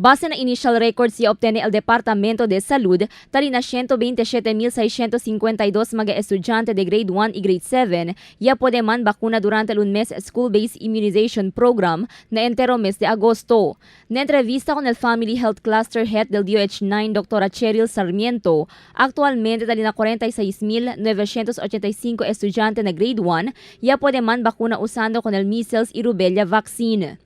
Base na initial records ya obtiene el Departamento de Salud, ta li na 127.652 mga estudyante de grade 1 y grade 7 ya puede man bakuna durante el un mes school-based immunization program na entero mes de agosto. Na entrevista con el Family Health Cluster Head del DOH 9, Dr. Cheryl Sarmiento, actualmente ta li na 46.985 estudyante na grade 1 ya puede man bakuna usando con el measles y rubella vaccine.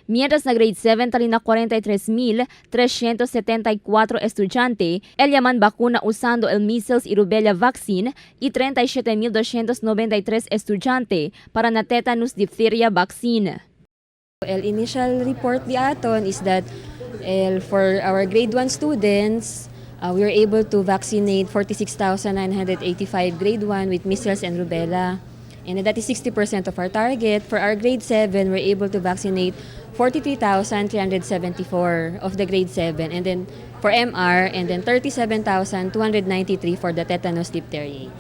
Mientras na grade 7 ta li na 43.374 estudyante, el ya man bakuna usando el measles y rubella vaccine y 37.293 estudyante para na tetanus diphtheria vaccine. El initial report di aton is that el for our grade 1 students, we were able to vaccinate 46,985 grade 1 with measles and rubella. And that is 60% of our target. For our grade 7, we're able to vaccinate 43,374 of the grade 7. And then for MR, and then 37,293 for the tetanus diphtheria.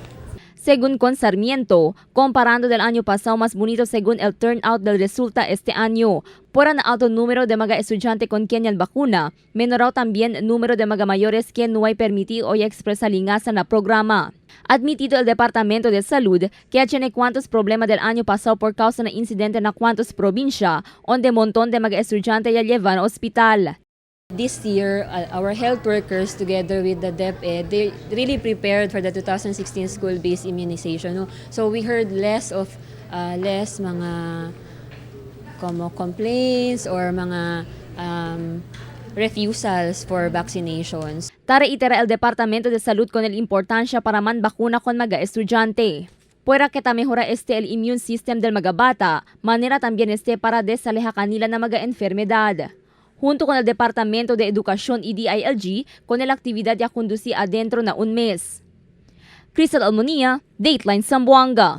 Según con Sarmiento, comparando del año pasado, más bonito según el turnout del resulta este año. Por un alto número de mga estudyante con quien el vacuna, menorao también número de mga mayores que no hay permitido o expresa lingasa na programa. Admitido el Departamento de Salud que tiene cuantos problemas del año pasado por causa de incidente na cuantos provincia, donde montón de mga estudyante ya llevan hospital. This year, our health workers together with the DepEd, they really prepared for the 2016 school-based immunization. No? So we heard less mga como complaints or mga refusals for vaccinations. Ta reitera el Departamento de Salud con el importancia para man bakuna con mga estudyante. Puera que ta mejora este el immune system del mga bata, manera también este para desaleja kanila na mga enfermedad. Junto con el Departamento de Educación y DILG, con el actividad ya conducí adentro na un mes. Crystal Almonia, Dateline Zamboanga.